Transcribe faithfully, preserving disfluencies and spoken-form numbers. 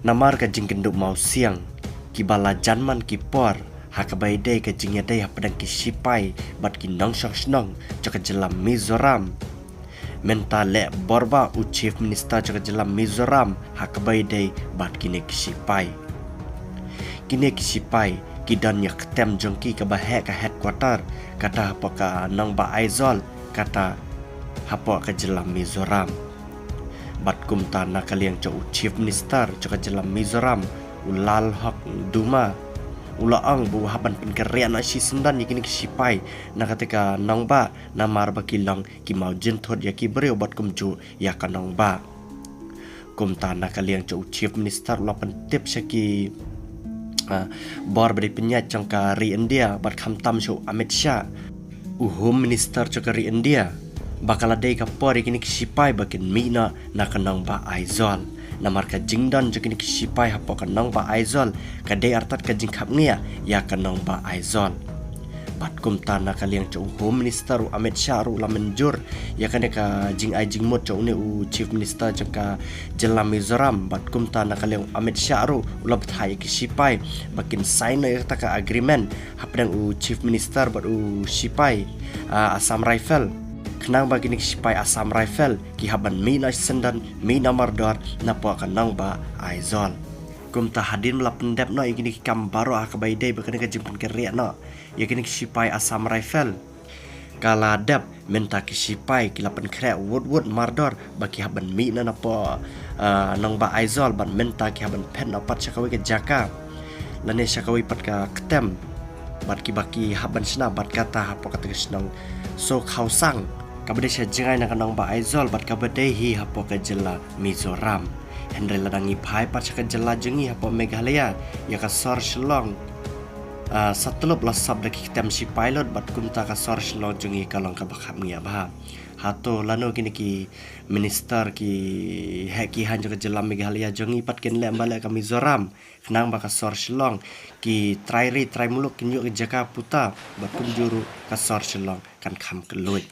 Namar ka jingkynduh mawsiang, kiba la jan man ki por, ha kaba ïadei ka jingïadei hapdeng ki shipai bad ki nongshong shnong jong ka jylla Mizoram. Mynta leh borbah u Chief Minister jong ka jylla Mizoram ha kaba ïadei bad kine ki shipai. Kine ki shipai ki don ïa ka ktem jong ki kaba heh ka headquarter, kata hapoh ka nongbah Aizawl, kata hapoh ka jylla Mizoram. Bad kumta na ka liang jong u Chief Minister jong ka jylla Mizoram, u Lalhok Duma, u la ong ba u hap ban pynkhreh noh shisyndon ïa kine ki shipai na kata ka nongbah, namar ba ki long ki mawjynthut ïa ki briew bad kumjuh ïa ka nongbah. Kumta na ka liang jong u Chief Minister u la pyntip sha ki, ah, bor ba dei pynïaid jong ka ri India bad khamtam sha u Amit Shah, u Home Minister jong ka ri India, ba ka la dei ka por ïa kine ki shipai ba kin mih noh na ka nongbah Aizawl. Namar ka jingdon jong kine ki shipai hapoh ka nongbah Aizawl ka dei artat ka jingkhapngiah ïa ka nongbah Aizawl. Bad kumta na ka liang jong u Home Minister u Amit Shah ruh u la mynjur ïa kane ka jingai jingmut jong une u Chief Minister jong ka jylla Mizoram. Bad kumta na ka liang u Amit Shah ruh u la bthah ïa ki shipai ba kin sign noh ïa kata ka agreement hapdeng u Chief Minister bad u shipai, ah, Assam Rifle, khnang ba kine ki shipai Assam Rifle ki hap ban mih noh shisyndon, mih noh mardor napoh ka nongbah Aizawl. Kumta hadien ba la pyndep noh ïa kine ki kam baroh ha kaba ïadei bad kane ka jingpynkhreh noh ïa kine ki shipai Assam Rifle, ka la dep mynta ki shipai ki la pynkhreh wut wut mardor ba ki hap ban mih noh napoh, ah, nongbah Aizawl bad mynta ki hap ban phet noh pat sha kawei ka jaka lane sha kawei pat ka ktem. Bad kiba ki hap ban shna bad kata hapoh kata ka shnong Sokhawsang, kaba dei sha jngai na ka nongbah Aizawl bad kaba dei hi hapoh ka jylla Mizoram. Hynrei lada ngi phai pat sha ka jylla jong ngi hapoh Meghalaya, ïa ka sor Shillong, ah, satlop la sop da ki ktem shipai lut bad kumta ka sor Shillong jong ngi ka long kaba khapngiah bha. Hato lano kine ki minister ki heh ki haiñ jong ka jylla Meghalaya jong ngi pat kin leh ym ba leh ka Mizoram, khnang ba ka sor Shillong, ki trai ri trai muluk kin ïoh ka jaka puta bad kumjuh ruh ka sor Shillong kan kham kylluid.